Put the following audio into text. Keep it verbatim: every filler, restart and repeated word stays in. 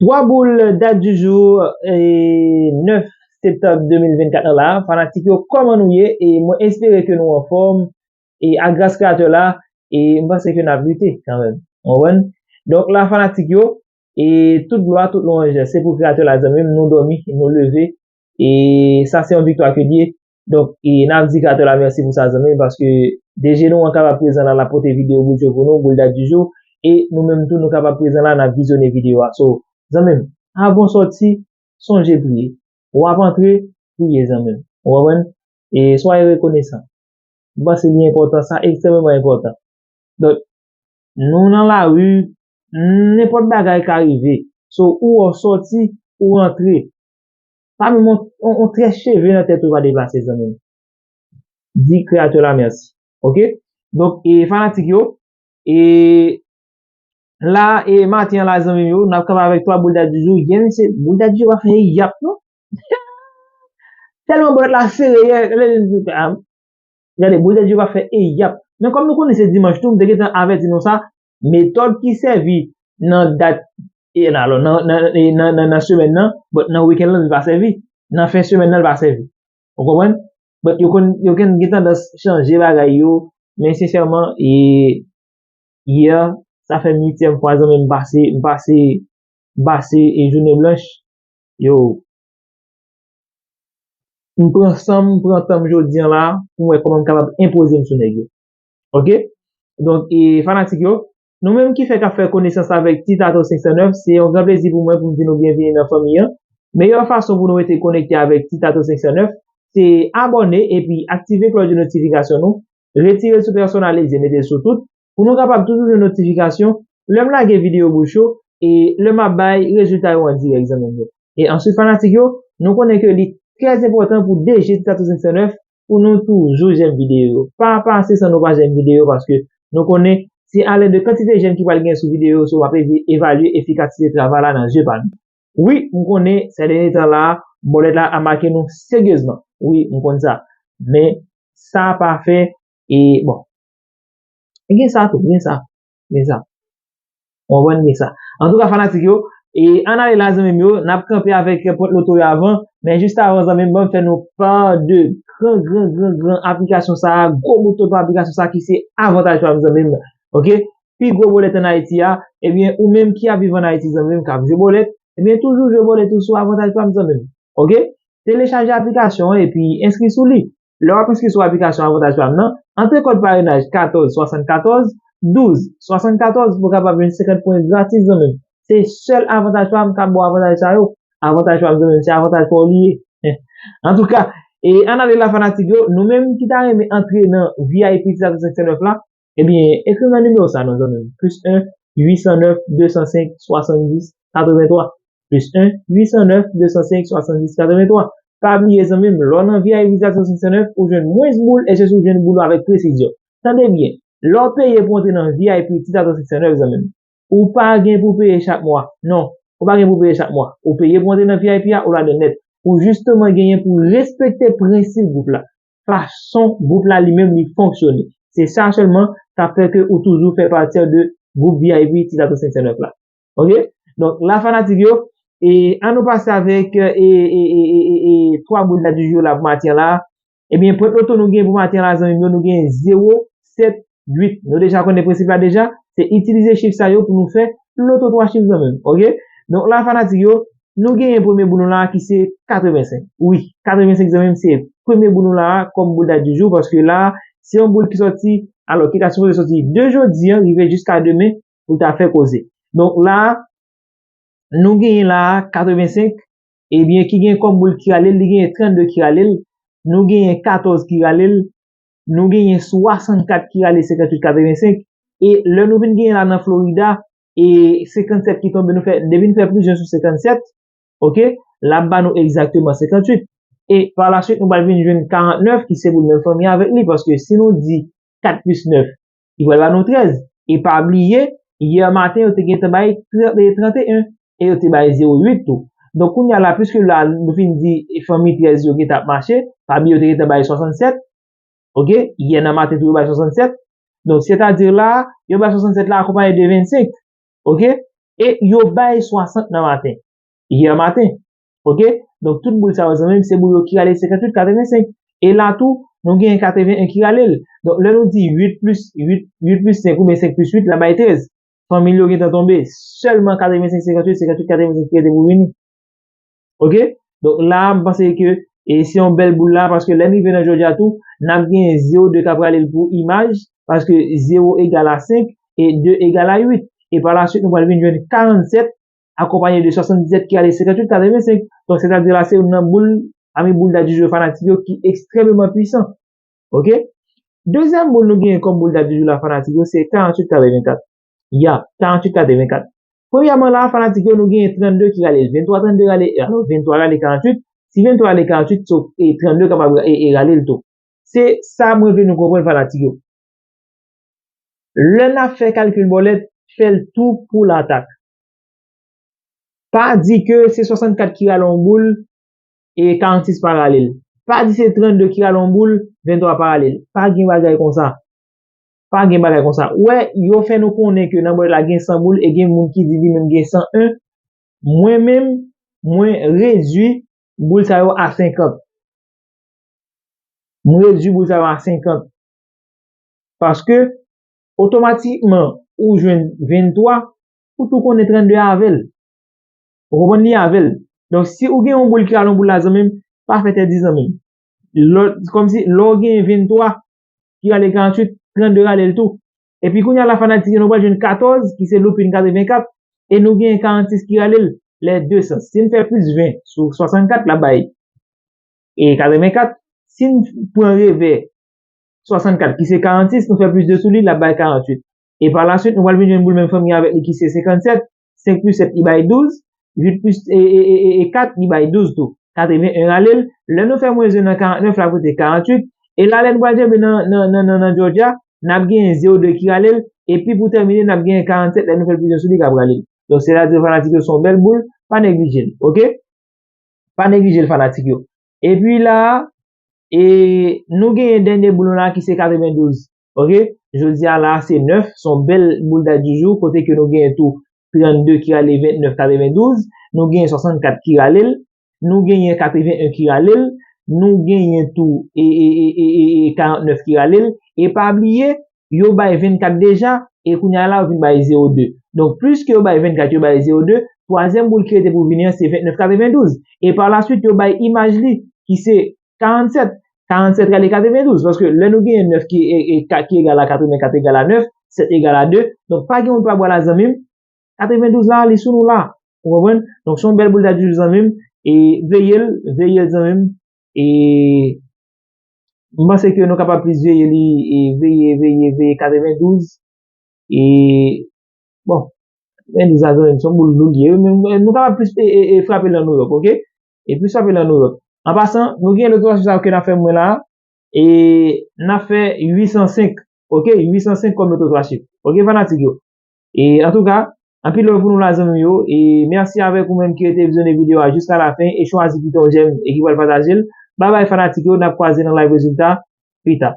Twa boul dat di jou, e, nèf septanm de mil vennkat an la, fanatik yo, kòman nou ye? E mwen espere ke nou anfòm. E a gras Kreyatè la, e m panse ke n ap lite kanmenm. Ou konprann? Donk la, fanatik yo, e tout glwa, tout lwanj, se pou Kreyatè la, zanmi m, nou dòmi, nou leve. E sa se yon viktwa ke l ye. Donk, e n ap di Kreyatè la mèsi pou sa, zanmi m, paske de je nou an kapab prezan la, l ap pote videyo boul cho pou nou, boul dat di jou. E nou menm tou, nou kapab prezan la, n ap vizyone videyo a. So, zanmi m, avan w sòti, sonje priye. W ap antre, priye, zanmi m. Ou konprann? E swaye rekonesan. M panse li enpòtan, sa ekstrèmeman enpòtan. Donk, nou nan lari, nenpòt bagay ka rive. So, ou wè w sòti, ou rantre. Pa menm yon, yon, yon très cheve nan tèt ou pa deplase, zanmi m. Di Kreyatè la mèsi. Oke? Donk, e fanatik yo, e la, e maten an la, zanmi m yo, n ap kanpe avèk twa boul dat di jou. Yè, mesye, boul dat di jou pa fè yap, non? Tèlman bòlèt la sere yè, lè, lè, lè, gade, boul dat di jou pa fè e yap. Men kòm nou konnen se dimanch tou, m te gentan avèti nou sa, metòd ki sèvi nan dat, e, alò, nan, nan, e, nan, nan, nan semèn nan, but nan wikenn lan, li pa sèvi. Nan fen semèn nan, li pa sèvi. Ou konprann? But yo konn, yo konn gen tandans chanje bagay yo, men sensèman, e, yè, sa fè m uityèm fwa, zanmi m, m pase, m pase, m pase, e, jounen blanch. Yo, m pran san m, m pran tan m jodi an la, pou m wè kòman m kapab enpoze m sou nèg yo. Oke? Donk, e, fanatik yo, nou menm ki fèk ap fè konesans avèk Ti Tato senk san nèf, se yon gran plezi pou mwen pou m di nou byenvini nan fanmi an. Meyè fason pou nou rete konekte avèk Ti Tato senk san nèf, se abòne epi aktive klòch de notifikasyon nou, retire l sou pèsonalize, mete l sou tout, pou nou kapab toujou jwenn notifikasyon lè m lage videyo boul cho e lè m ap bay rezilta yo an dirèk, zanmi m yo. E answit, fanatik yo, nou konnen ke li trè enpòtan pou de je Ti Tato senk san nèf pou nou toujou jèm videyo yo. Pa pase san nou pa jèm videyo, paske nou konnen se alèd de kantite jèm ki pral gen sou videyo yo, so w ap evi-, evalye efikasite travay la nan zye pa nou. Wi, m konnen, sè dènye tan la, bòlèt la atake nou seryezman. Wi, m konn sa. Men, sa pa fè, e, bon. Gen sa tou, gen sa. Gen sa. Ou konprann, gen sa. Antouka, fanatik yo, e ann ale la, zanmi m yo, n ap kanpe avèk pwent loto yo avan, men jis avan, zanmi m, ban m fè nou pa de gran, gran, gran, gran aplikasyon sa a, gwo bout tonton aplikasyon sa a ki se Avantaj Prime, zanmi m. Oke? Pi gwo bòlèt ann Ayiti a, ebyen, ou menm ki ap viv ann Ayiti, zanmi m, k ap jwe bòlèt, ebyen, toujou jwe bòlèt ou sou Avantaj Prime, zanmi m. Oke? Telechaje aplikasyon an epi enskri sou li. Lè w ap enskri sou aplikasyon Avantaj Prime nan, antre kòd parenaj katòz swasannkatòz, douz swasannkatòz pou w kapab jwenn senkant pwen gratis, zanmi m. Se sèl Avantaj Prime k ap ba w avantaj sa yo. Avantaj Prime, zanmi m, se avantaj pa w li ye. Antouka, e ann ale la, fanatik yo, nou menm ki ta renmen antre nan V I P Ti Tato senk san nèf la, ebyen, ekri m nan nimewo sa non, zanmi m. Plis en, uit san nèf, de san senk, swasanndis, katrevenntwa. Plis en, uit san nèf, de san senk, swasanndis, katrevenntwa. Pa bliye, zanmi m, lè w nan V I P Ti Tato senk san nèf, ou jwenn mwens boul, e se si w jwenn boul ou avèk presizyon. Tande byen, lè w peye pou antre nan V I P Ti Tato senk san nèf, zanmi m, ou pa gen pou peye chak mwa. Non, ou pa gen pou peye chak mwa. Ou peye pou antre nan V I P a, ou ladan nèt. Ou jisteman genyen pou respekte prensip gwoup la. Fason gwoup la li menm li fonksyone. Se sa sèlman k ap fè ke ou toujou fè pati de gwoup V I P Ti Tato senk san nèf la. Oke? Donk, la fanatik yo, e ann nou pase avèk, e, e, e, e, e, e twa boul dat di jou la pou maten la. Ebyen, pwent loto nou gen pou maten la, zanmi m yo, nou gen zewo, sèt, uit. Nou deja konnen prensip la deja, se itilize chif sa yo pou nou fè loto twa chif, zanmi m. Oke? Donk, la fanatik yo, nou genyen premye boul nou la ki se katrevensenk. Wi, katrevensenk, zanmi m, se premye boul nou la kòm boul dat di jou, paske la, se yon boul ki sòti, alò, ki ta sipoze sòti de jodi an, rive jiska demen, pou l ta fè koze. Donk, la, nou genyen la katrevensenk, ebyen, ki gen kòm boul ki rale l, li genyen trannde ki rale l, nou genyen katòz ki rale l, nou genyen swasannkat ki rale senkanntuit katrevensenk, e lè nou vin genyen la nan Florida, e senkannsèt ki tonbe, nou fè, depi nou fè plis yen sou senkannsèt, oke, l ap ba nou egzakteman senkantuit. E pa la suit, nou pral vin jwenn karantnèf ki se boul menm fanmi avèk li, paske si nou di kat plis nèf, li pral ba nou trèz. E pa bliye, yè maten, yo te gentan bay trant, e, tranteyen, e yo te bay zewo uit tou. Donk, kounye a la, piske la, nou fin di, e, fanmi trèz yo gentan ap mache, pa bliye, yo te gentan bay swasannsèt, oke? Yè nan maten tou, yo bay swasannsèt. Donk, sètadi la, yo bay swasannsèt la akonpaye de vennsenk, oke? E yo bay swasant nan maten. Yè maten. Oke? Donk, tout boul sa yo, zanmi m, se boul yo ki rale senkanntuit katrevensenk. E la tou, nou gen katreven en ki rale l. Donk, lè nou di uit plis uit, uit plis senk oubyen senk plis uit, l ap bay trèz. Fanmi l yo gentan tonbe. Sèlman katrevensenk senkanntuit, senkanntuit katrevensenk ki rete pou vini. Oke? Donk, la a, m panse ke e se yon bèl boul la, paske lè n rive nan Georgia tou, n ap gen zewo de k ap rale l pou imaj, paske zewo egal a senk e de egal a uit. E pa la suit, nou pral vin jwenn karannsèt akonpanye de swasanndisèt ki rale senkanntuit katrevensenk. Donk, sètadi la, se youn nan boul, pami boul dat di jou fanatik yo ki ekstrèmeman pwisan. Oke? Dezyèm boul nou genyen kòm boul dat di jou la fanatik yo, se karantuit katrevenkat. Ya, karantuit katrevenkat. Premyèman la, fanatik yo, nou genyen trannde ki rale l. Venntwa trannde rale, alò, venntwa rale karantuit. Si venntwa rale karantuit, so, e trannde kapab e, e rale l tou. Se sa mwen vle nou konprann, fanatik yo. Lè n ap fè kalkil bòlèt, fè l tou pou latak. Pa di ke se swasannkat ki rale yon boul e karannsis pa rale l. Pa di se trannde ki rale yon boul, venntwa pa rale l. Pa gen bagay konsa. Pa gen bagay konsa. Ou wè, yo fè nou konnen ke nan bòlèt la gen san boul e gen moun ki di li menm gen san en. Mwen menm, mwen redui boul sa yo a senkant. Mwen redui boul sa yo a senkant. Paske, otomatikman, ou jwenn venntwa, ou tou konnen trannde avè l. Ou konprann li avè l. Donk, si ou gen yon boul ki rale yon boul la, zanmi m, pa fè tèt di, zanmi m. Lè, kòmsi, lè w gen venntwa ki rale karantuit, trannde rale l tou. Epi kounye a la, fanatik yo, nou pral jwenn katòz, ki se loupin katrevenkat, e nou gen karannsis ki rale l, les deux sens. Si n fè plis ven sou swasannkat, l ap bay e katrevenkat. Si n pran revè swasannkat, ki se karannsis, nou fè plis de sou li, l ap bay karantuit. E pa la suit, nou pral vin jwenn boul menm fanmi avèk li, ki se senkannsèt, senk plis sèt, li bay douz, uit plis e, e, e, e, e kat, li bay douz tou. Katreven en rale l. Lè nou fè mwens de nan karantnèf, l ap rete karantuit. E la, lè nou pral kenbe nan, nan, nan, nan, nan Georgia, n ap genyen zewo de ki rale l. Epi pou tèmine, n ap genyen karannsèt, lè nou fè l plis de sou li, k ap rale l. Donk, sètadi fanatik yo, se yon bèl boul, pa neglije l, oke? Pa neglije l, fanatik yo. Epi la, e, nou genyen dènye boul nou la ki se katrevendouz. Oke? Jodi a la, se nèf, se yon bèl boul dat di jou, kote ke nou genyen tou trannde ki rale vennèf katrevendouz, nou genyen swasannkat ki rale l, nou genyen katreven en ki rale l, nou genyen tou e, e, e, e, e, e karantnèf ki rale l, e pa bliye, yo bay vennkat deja, e kounye a la, yo vin bay zewo de. Donk, pliske yo bay vennkat, yo bay zewo de, twazyèm boul ki rete pou vini an, se vennèf katrevendouz. E pa la suit, yo bay imaj li, ki se karannsèt. Karannsèt rale katrevendouz, paske lè nou genyen nèf ki, e, e, ka-, ki egal a katrevenkat egal a nèf, sèt egal a de, donk pa gen moun pa bwa la, zanmi m, katrevendouz la, li sou nou la. Ou konprann? Donk, se yon bèl boul dat di jou, zanmi m. E veye l, veye l, zanmi m. E m panse ke nou kapab plis veye li, e veye, veye, veye katrevendouz. E, bon, katrevendouz la, zanmi m, se yon boul lou li ye, men nou kapab plis e, e, e frape l nan Nouyòk, oke? E plis frape l nan Nouyòk. An pasan, nou gen lòt twa chif sa yo ke n ap fè mwen la, e n ap fè uit san senk, oke? Uit san senk kòm lòt twa chif. Oke, fanatik yo? E antouka, anpil love pou nou la, zanmi yo. E mèsi avèk ou menm ki rete vizyonnen videyo a jiska lafen e chwazi kite yon jèm e ki pral pataje l. Babay fanatik yo, n ap kwaze nan live rezilta pita.